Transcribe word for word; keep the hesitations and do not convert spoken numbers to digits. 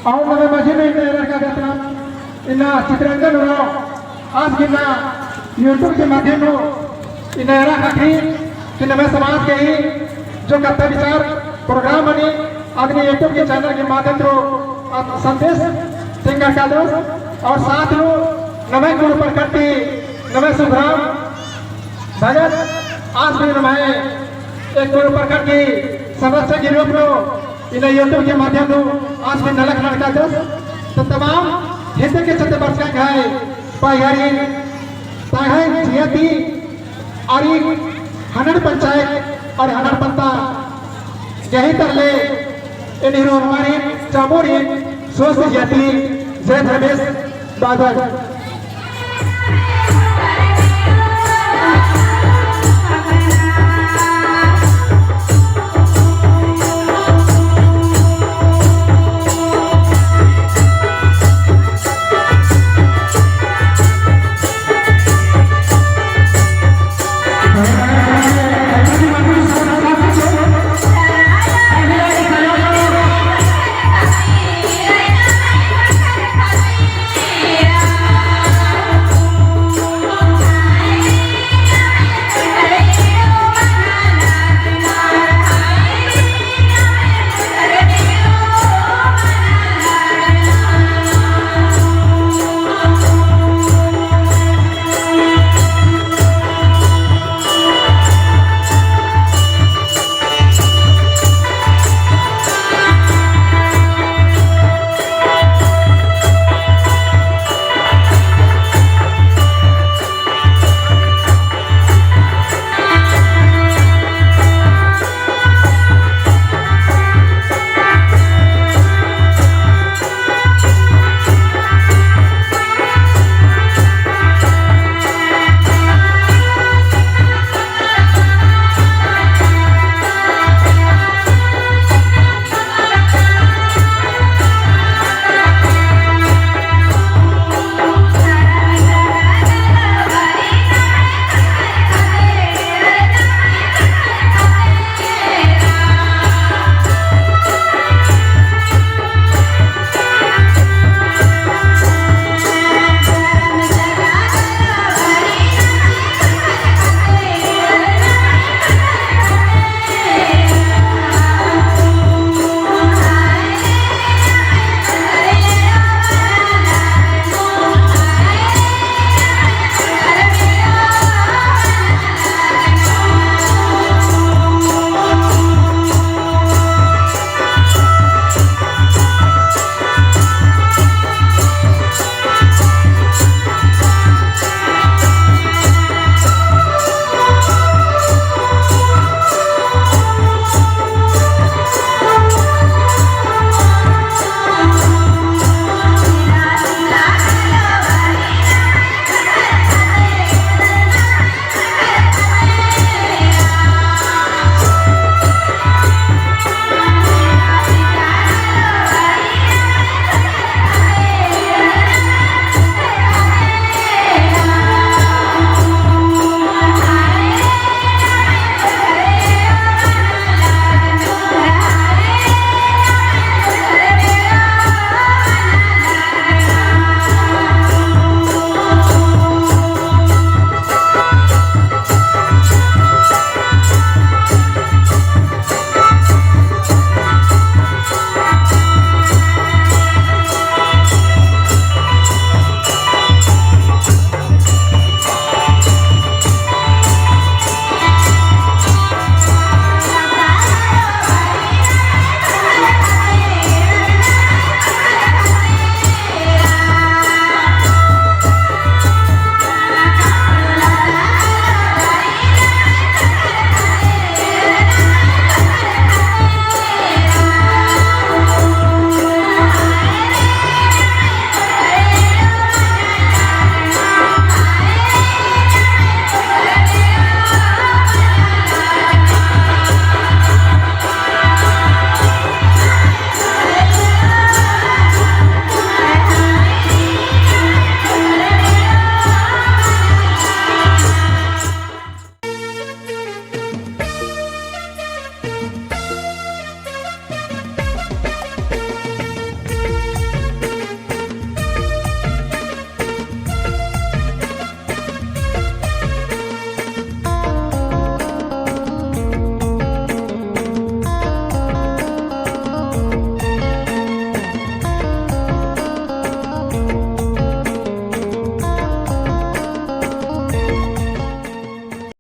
और नम्है मझी नू इन्ना एरा का जतरा, इन्ना चित्रंजन उराँव, आस गे इन्ना YouTube के माध्यम नू इन्ना एरा ख़क्खरी कि नम्है समाज के ही जो कत्था विचार program मनी, अदनी YouTube के channel के माध्यम through आस संदेश तेंगा कादस, और साथ नू नम्है कुँड़ुख़ प्रखंड ती नम्है सुखराम भगत, आस भी नम्है एक कुँड़ुख़ प्रखंड की संरक्षक के रूप में इन्ना YouTube के माध्यम नू आस भी नलख नलख कादस। तो तमाम हिन्दी के छत्तीसगढ़ का है, पहाड़ी, तांग्है जिया ती, और ई हनर पंचायत और हनर पंता, यही तरले इन्हें हमारे चामोरी स्वस्थ जाति, जय धर्मेश बादल।